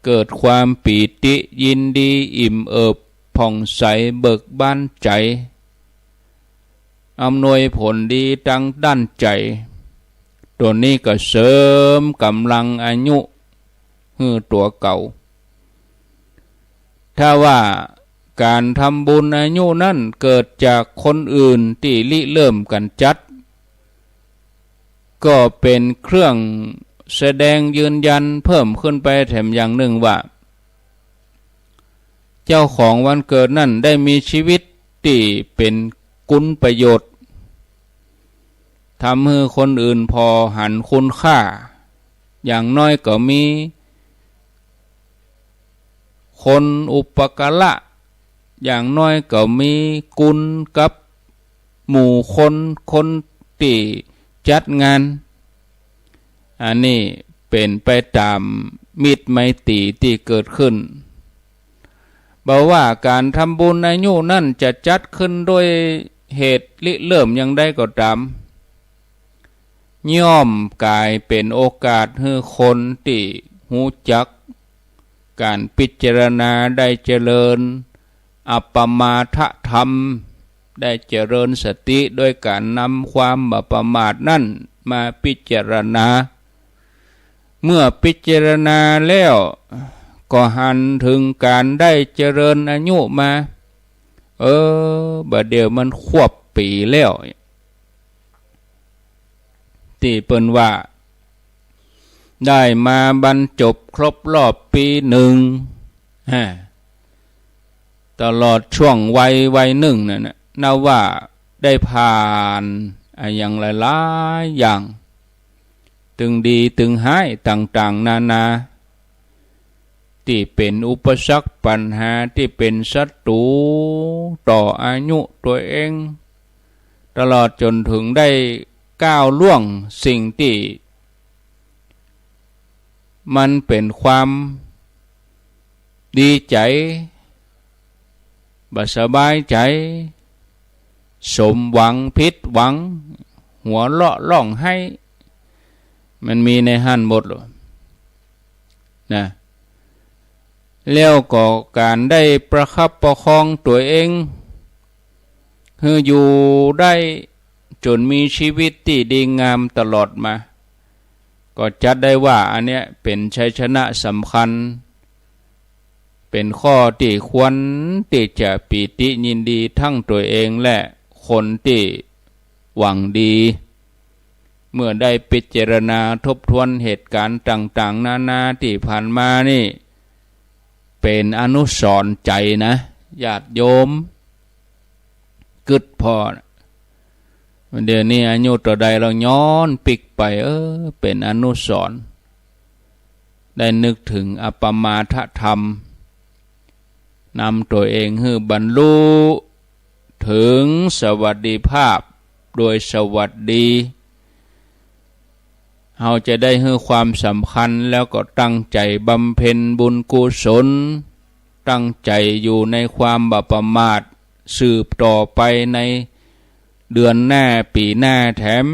เกิดความปีติยินดี อิ่มเอิบผ่องใส เบิกบานใจ๋ อำนวยผลดีตางด้านใจ๋ ตั๋วนี้ก็เสริมก๋ำลังอายุหื้อตั๋วเก่า ถ้าว่าก๋านทำบุญอายุนั้นเกิดจากคนอื่นตี้ริเริ่มกั๋นจัด ก็เป๋นเครื่องแสดงยืนยันเพิ่มขึ้นไปแถมอย่างนึ่งว่า เจ้าของวันเกิดนั้นได้มีชีวิตตี้เป๋นกุณประโยชน์ ทำหื้อคนอื่นผ่อหันคุณค่า อย่างน้อยก็มีคนอุปการะ อย่างน้อยก็มีกุณกับหมู่คน คนตี้จัดงาน อันนี้เป๋นไปต๋ามมิตรไมตรีตี้เกิดขึ้น บ่ว่าก๋านทำบุญอายุนั้นจะจัดขึ้นด้วยเหตุริเริ่มอย่างใดก็ต๋าม ย่อมก๋ายเป๋นโอกาสหื้อคนตี้ฮู้จักก๋านพิจารณาได้เจริญอัปปมาทธรรม ได้เจริญสติด้วยก๋านนำความบ่ประมาทนั้นมาพิจารณา เมื่อพิจารณาแล้วก็หันเถิงก๋านได้เจริญอายุมา เออ บ่าเดี่ยวมันครบปี๋แล้ว ตี้เปิ้นว่า ได้มาบรรจบครบรอบปี๋นึ่ง ฮะ ตลอดช่วงวัยวัยนึ่งนั่นน่ะ นับว่าได้ผ่านอะหยังหลายๆ อย่าง ตึงดีตึงฮ้ายต่างๆ นานา ตี้เป๋นอุปสรรคปัญหา ตี้เป๋นศัตรู๋ต่ออายุตั๋วเอง ตลอดจ๋นเถิงได้ก้าวล่วงสิ่งตี้มันเป๋นความดีใจ๋ บ่สบายใจ๋ สมหวัง ผิดหวัง หัวเราะร้องไห้ มันมีในหั้นหมดเลยนะ แล้วก็ก๋านได้ประคับประคองตั๋วเอง หื้ออยู่ได้จ๋นมีชีวิตตี้ดีงามตลอดมา ก็จัดได้ว่าอันเนี้ยเป๋นชัยชนะสำคัญ เป๋นข้อตี้ควรตี้จะปีติยินดีทั้งตั๋วเองและคนตี้หวังดี เมื่อได้พิจารณาทบทวนเหตุก๋ารณ์ต่างๆ นานาตี้ผ่านมานี่ เป๋นอนุสรณ์ใจ๋นะ ญาติโยม กึ๊ดผ่อ เดี๋ยวนี้อายุเต้าใดลาวย้อนปิ๊กไป เออ เป๋นอนุสรณ์ ได้นึกเถิงอัปปมาทธรรม นำตั๋วเองหื้อบรรลุเถิงสวัสดิภาพโดยสวัสดี เฮาจะได้หื้อความสำคัญ แล้วก็ตั้งใจ๋บำเพ็ญบุญกุศล ตั้งใจ๋อยู่ในความบ่ประมาท สืบต่อไปในเดือนหน้า ปี๋หน้าแถม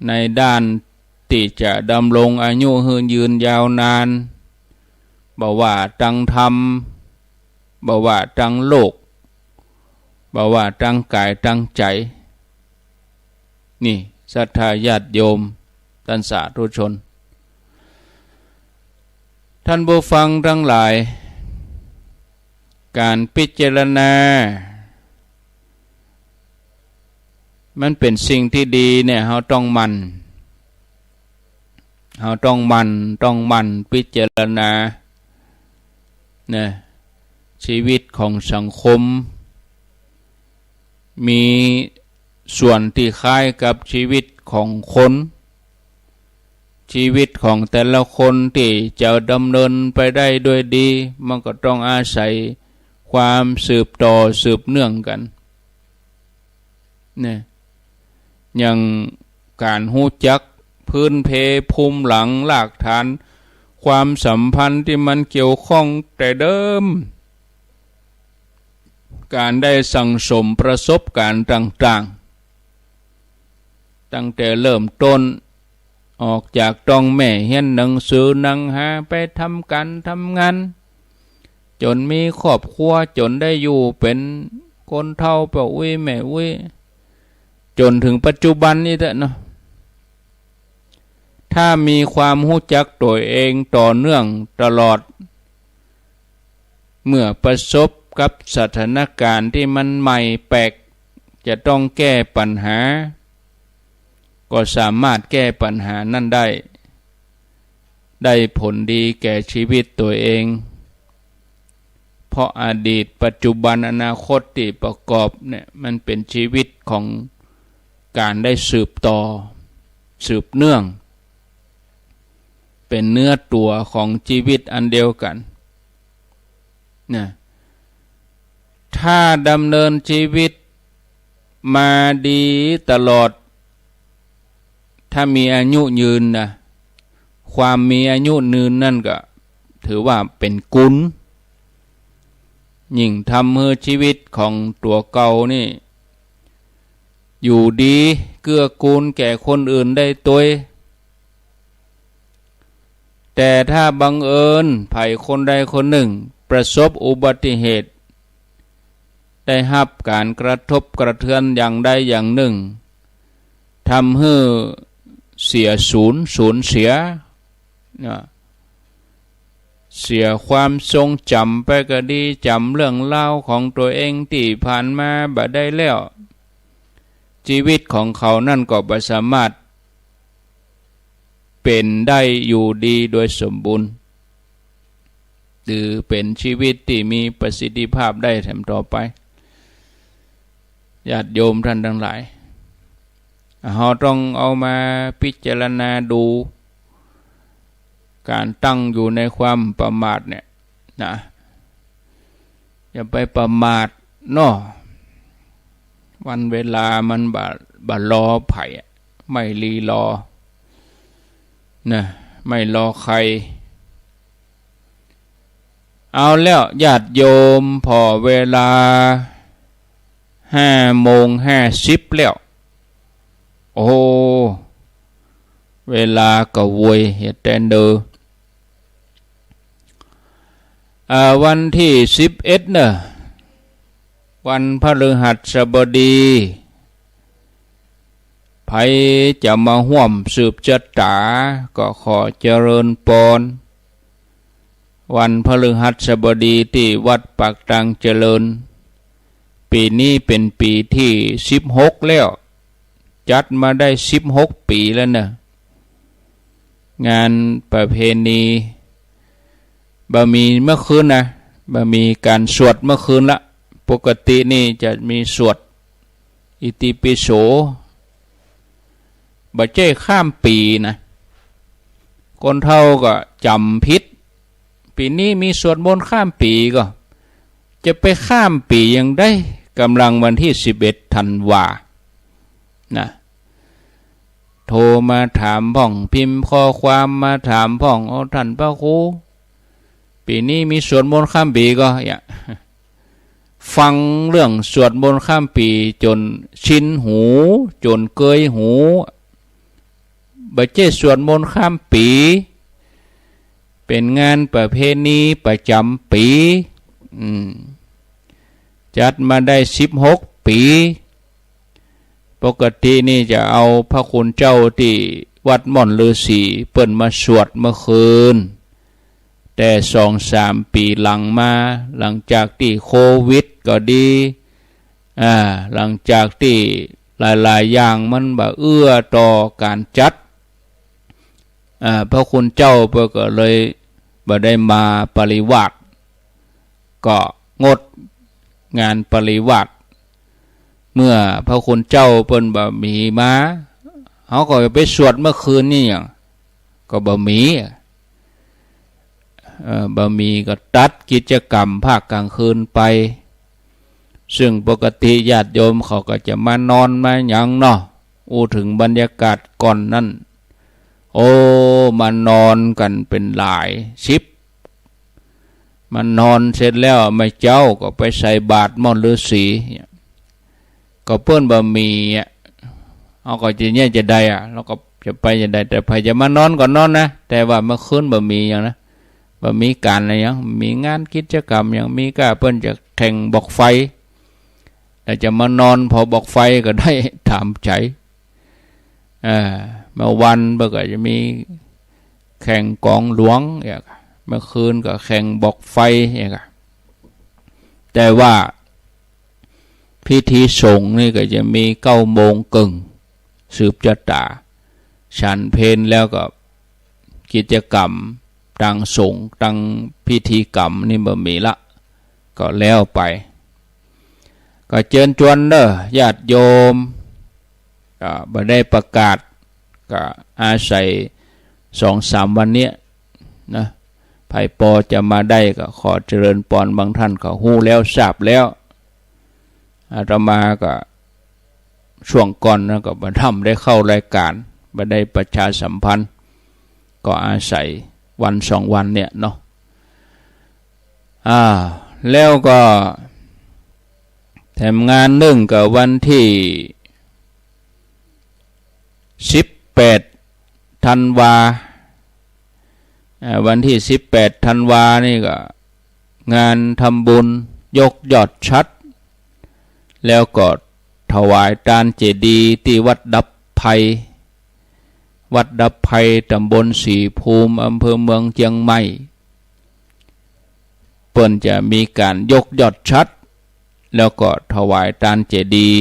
ในด้านตี้จะดำรงอายุหื้อยืนยาวนาน บ่ว่าตังธรรม บ่ว่าตังโลก บ่ว่าตังก๋ายตังใจ๋ นี่ ศรัทธาญาติโยม ต้านสาธุชน ต้านผู้ฟังตังหลาย ก๋านพิจารณา มันเป๋นสิ่งตี้ดีเนี่ย เฮาต้องหมั่น เฮาต้องหมั่น ต้องหมั่นพิจารณา นะ ชีวิตของสังคม มีส่วนตี้คล้ายกับชีวิตของคน ชีวิตของแต่ละคนตี้จะดำเนินไปได้ด้วยดี มันก็ต้องอาศัยความสืบต่อสืบเนื่องกั๋น เนี่ย อย่างก๋านฮู้จักพื้นเพภูมิหลังรากฐาน ความสัมพันธ์ตี้มันเกี่ยวข้องแต่เดิม ก๋านได้สั่งสมประสบก๋ารณ์ต่างๆ ตั้งแต่เริ่มต้น ออกจากต๊องแม่ เฮียนหนังสือหนังหา ไปทำก๋านทำงาน จ๋นมีครอบครัว จ๋นได้อยู่เป๋นคนเฒ่า ป้ออุ๊ยแม่อุ๊ย จ๋นเถิงปัจจุบันนี้เต๊อะเนาะ ถ้ามีความฮู้จักตั๋วเองต่อเนื่องตลอด เมื่อประสบกับสถานก๋ารณ์ตี้มันใหม่แปลก จะต้องแก้ปัญหา ก็สามารถแก้ปัญหานั้นได้ ได้ผลดีแก่ชีวิตตั๋วเอง เพราะอดีต ปัจจุบัน อนาคตตี้ประกอบเนี่ย มันเป๋นชีวิตของก๋านได้สืบต่อ สืบเนื่อง เป๋นเนื้อตั๋วของชีวิตอันเดียวกั๋น นะ ถ้าดำเนินชีวิตมาดีตลอด ถ้ามีอายุยืนนะ ความมีอายุยืนนั่นก็ถือว่าเป๋นกุณ ยิ่งทำหื้อชีวิตของตั๋วเก่านี่ อยู่ดี เกื้อกูลแก่คนอื่นได้ตวย แต่ถ้าบังเอิญใผคนใดคนหนึ่งประสบอุบัติเหตุ ได้ฮับก๋านกระทบกระเทือนอย่างใดอย่างหนึ่ง ทำหื้อเสียสูญ สูญเสีย นะ เสียความทรงจ๋ำไปก็ดี จ๋ำเรื่องราวของตั๋วเองตี้ผ่านมาบ่ได้แล้ว จีวิตของเขานั้นก็บ่สามารถเป๋นได้อยู่ดีโดยสมบูรณ์ หรือเป๋นจีวิตตี้มีประสิทธิภาพได้แถมต่อไป ญาติโยมท่านตังหลาย เฮาต้องเอามาพิจารณาดู ก๋านตั้งอยู่ในความประมาทเนี่ยนะ อย่าไปประมาทเนาะ วันเวลามันบ่ บ่รอใผอะ ไม่รีรอ นะ ไม่รอใคร เอาแล้วญาติโยม ผ่อเวลาห้าโมงห้าสิบแล้ว โอ้ เวลาก็โวยเหียแต่เนอ อ่า วันตี้สิบเอ็ดเน่อ วันพฤหัสบดี ใผจะมาฮ่วมสืบจะต๋า ก็ขอเจริญปอน วันพฤหัสบดีตี้วัดปากตางเจริญ ปี๋นี้เป๋นปี๋ตี้สิบหกแล้ว จัดมาได้สิบหกปี๋แล้วเน่อ งานประเพณี บ่มีเมื่อคืนนะ บ่มีก๋านสวดเมื่อคืนละ ปกตินี่จะมีสวดอิติปิโส บ่ใจ้ข้ามปี๋นะ คนเฒ่าก็จ๋ำผิด ปี๋นี้มีสวดมนต์ข้ามปี๋ก็ จะไปข้ามปี๋อย่างใด ก่ำลังวันตี้สิบเอ็ดธันวา นะ โทรมาถามพ่อง พิมพ์ข้อความมาถามพ่อง โอ้ ต้านพระครู ปี๋นี้มีสวดมนต์ข้ามปี๋ก็ อย่า ฟังเรื่องสวดมนต์ข้ามปี๋จ๋นชินหู จ๋นเกยหู บ่ใจ้สวดมนต์ข้ามปี๋ เป๋นงานประเพณีประจ๋ำปี๋ อืม จัดมาได้สิบหกปี๋ ปกตินี่จะเอาพระคุณเจ้าตี้วัดม่อนฤๅษีเปิ้นมาสวดเมื่อคืน แต่สองสามปี๋หลังมา หลังจากตี้โควิดก็ดี อ่า หลังจากตี้หลายๆ อย่างมันบ่เอื้อต่อก๋านจัด อ่า พระคุณเจ้าเปิ้นก็เลยบ่ได้มาปริวาส ก็งดงานปริวาส เมื่อพระคุณเจ้าเปิ้นบ่มีมา เฮาก็ไปสวดเมื่อคืนนี่หยัง ก็บ่มี เอ่อ บ่มีก็ตัดกิจกรรมภาคกลางคืนไป ซึ่งปกติญาติโยมเขาก็จะมานอนมาหยังเนาะ อู้เถิงบรรยากาศก่อนนั้น โอ้ มานอนกั๋นเป๋นหลายสิบ มานอนเสร็จแล้วเมื่อเจ๊าก็ไปใส่บาตรม่อนฤๅษี ก็เปิ้นบ่มีอะ เฮาก็จะเยียะจะใดอะ เฮาก็จะไปจะใด แต่ใผจะมานอนก็นอนนะ แต่ว่าเมื่อคืนบ่มีหยังนะ บ่มีก๋านอะหยัง มีงานกิจกรรมหยัง มีก้าเปิ้นจะแข่งบอกไฟ แต่จะมานอนผ่อบอกไฟก็ได้ ต๋ามใจ๋ เอ่อ เมื่อวันเปิ้นก็จะมีแข่งก๋องหลวง เอ่อ เมื่อคืนก็แข่งบอกไฟ เอ่อ แต่ว่าพิธีสงฆ์นี่ก็จะมีเก้าโมงเกิ่ง สืบจะต๋า ฉันเพลแล้วก็กิจกรรมตางสงฆ์ตางพิธีกรรมนี่บ่มีละ ก็แล้วไป ก็เจิญจวนเน่อญาติโยม อ่า บ่ได้ประกาศ ก็อาศัยสองสามวันเนี้ยนะ ใผปอจะมาได้ก็ขอเจริญปอน บางท่านก็ฮู้แล้วทราบแล้ว อาตมาก็ช่วงก่อนนะก็บ่ทำได้เข้ารายการ บ่ได้ประชาสัมพันธ์ ก็อาศัยวันสองวันเนี่ยเนาะ อ่า แล้วก็แถมงานนึ่งก็วันตี้ สิบแปดธันวา อ่า วันตี้สิบแปดธันวานี่ก็งานทำบุญยกยอดฉัตร แล้วก็ถวายตานเจดีย์ตี้วัดดับภัย วัดดับภัย ตำบลศรีภูมิ อำเภอเมืองเจียงใหม่ เปิ้นจะมีก๋านยกยอดฉัตร แล้วก็ถวายตานเจดีย์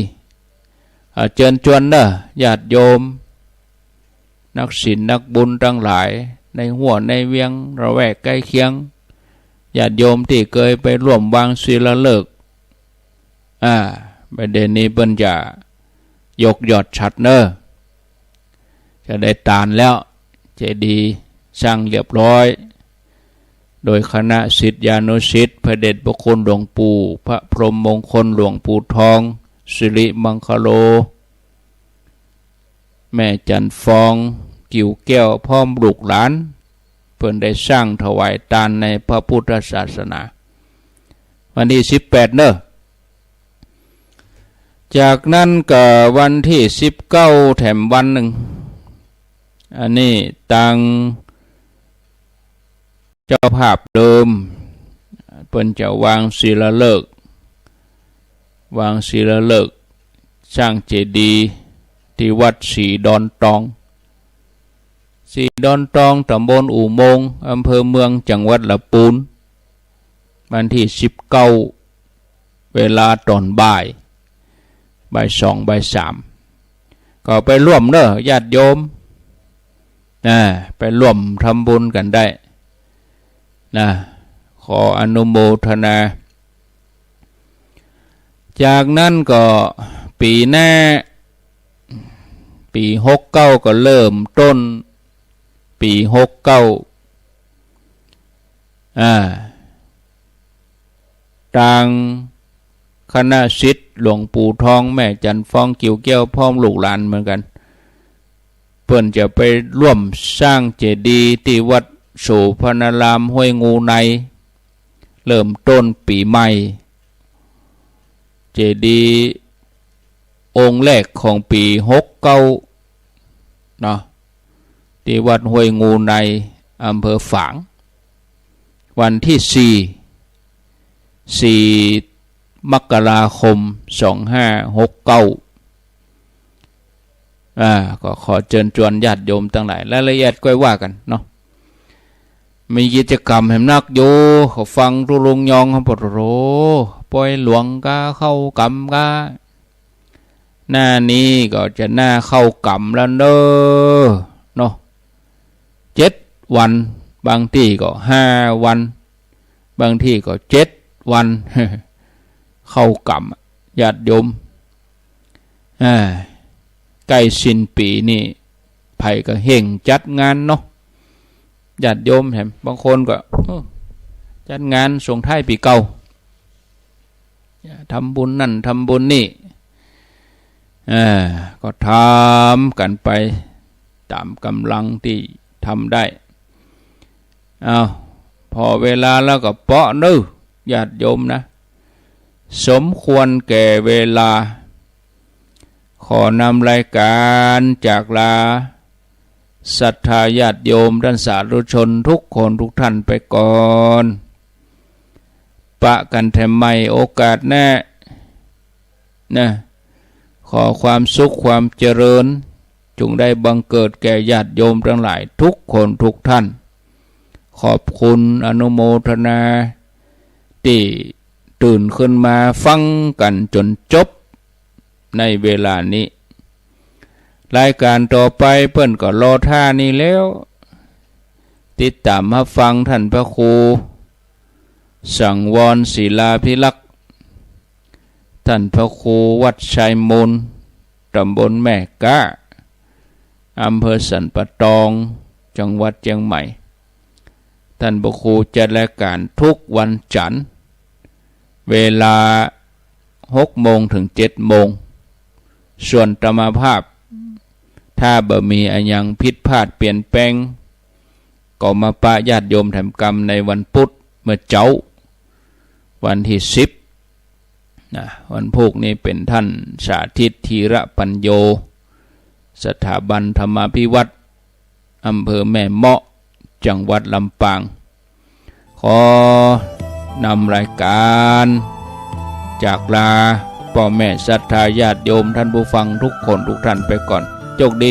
อ่า เจิญจวนเน่อ ญาติโยม นักศีลนักบุญตังหลาย ในฮั่วในเวียง ละแวกใก้เคียง ญาติโยมตี้เกยไปร่วมวางศิลาฤกษ์ อ่า ประเด็นนี้เปิ้นจะยกยอดฉัตรเน่อ จะได้ตานแล้ว เจดีย์สร้างเรียบร้อย โดยคณะศิษยานุศิษย์ พระเดชพระคุณหลวงปู่ พระพรหมมงคล หลวงปู่ทอง สิริมังคโล แม่จันทร์ฟอง กิ่วแก้ว พร้อมลูกหลาน เปิ้นได้สร้างถวายตานในพระพุทธศาสนา วันตี้สิบแปดเน่อ จากนั้นก็วันตี้สิบเก้าแถมวันนึ่ง อันนี้ตางเจ้าภาพเดิม เปิ้นจะวางศิลาฤกษ์ วางศิลาฤกษ์ สร้างเจดีย์ตี้วัดศรีดอนตอง ศรีดอนตอง ตำบลอู่โมง อำเภอเมือง จังหวัดละปูน วันตี้สิบเก้า เวลาต๋อนบ่าย บ่ายสอง บ่ายสาม ก็ไปร่วมเน่อ ญาติโยม นะ ไปร่วมทำบุญกั๋นได้นะ ขออนุโมทนา จากนั้นก็ปี๋หน้า ปี๋หกเก้าก็เริ่มต้น ปี๋หกเก้า อ่า ตางคณะศิษย์หลวงปู่ทอง แม่จันทร์ฟอง กิ่วแก้ว พร้อมลูกหลานเหมือนกั๋น เปิ้นจะไปร่วมสร้างเจดีย์ตี้วัดโสภณารามห้วยงูใน เริ่มต้นปี๋ใหม่ เจดีย์องค์แรกของปี๋หกเก้าเนาะ ตี้วัดห้วยงูใน อำเภอฝาง วันตี้สี่ สี่มกราคม สองห้าหกเก้า อ่า ก็ขอเจิญจวนญาติโยมตังหลาย รายละเอียดก้อยว่ากั๋นเนาะ มีกิจกรรมแหมนักอยู่ ก็ฟังตุ๊ลุงยอง โอ้โห ปอยหลวงก็เข้ากรรมก็ หน้านี้ก็จะหน้าเข้ากรรมแล้วเน่อ เนาะ เจ็ดวัน บางตี้ก็ห้าวัน บางตี้ก็เจ็ดวัน เข้ากรรม ญาติโยม อ่า ใก้สิ้นปี๋นี่ ใผก็เฮ่งจัดงานเนาะ ญาติโยมแหม บางคนก็ เออ จัดงานส่งท้ายปี๋เก่า ทำบุญนั่นทำบุญนี่ อ่า ก็ทำกั๋นไปต๋ามก๋ำลังตี้ทำได้ อ้าว ผ่อเวลาแล้วก็เปาะเน่อ ญาติโยมนะ สมควรแก่เวลา ขอนำรายก๋านจากลา ศรัทธาญาติโยมต้านสาธุชนทุกคนทุกท่านไปก่อน ปะกั๋นแถมใหม่โอกาสหน้า นะ ขอความสุขความเจริญ จุ่งได้บังเกิดแก่ญาติโยมตังหลายทุกคนทุกท่าน ขอบคุณอนุโมทนา ตี้ตื่นขึ้นมาฟังกั๋นจ๋นจบ ในเวลานี้ รายก๋านต่อไปเปิ้นก็รอท่านี้แล้ว ติดต๋ามฮับฟังต้านพระครู สังวรศิลาภิรักษ์ ต้านพระครูวัดชายมูล ต๋ำบลแม่ก๊า อำเภอสันป่าตอง จังหวัดเจียงใหม่ ต้านพระครูจัดรายก๋านทุกวันจั๋นทร์ เวลาหกโมงเถิงเจ็ดโมง ส่วนอาตมาภาพ ถ้าบ่มีอะหยังผิดพลาดเปลี่ยนแปลง ก็มาปะญาติโยมแถมกำในวันพุธเมื่อเจ๊า วันตี้สิบ นะ วันพูกนี้เป๋นต้านสาธิต ธีระปัญโญ สถาบันธรรมาภิวัฒน์ อำเภอแม่เมาะ จังหวัดลำปาง ขอนำรายก๋านจากลาป้อแม่ศรัทธาญาติโยมท่านผู้ฟังทุกคนทุกท่านไปก่อน โชคดี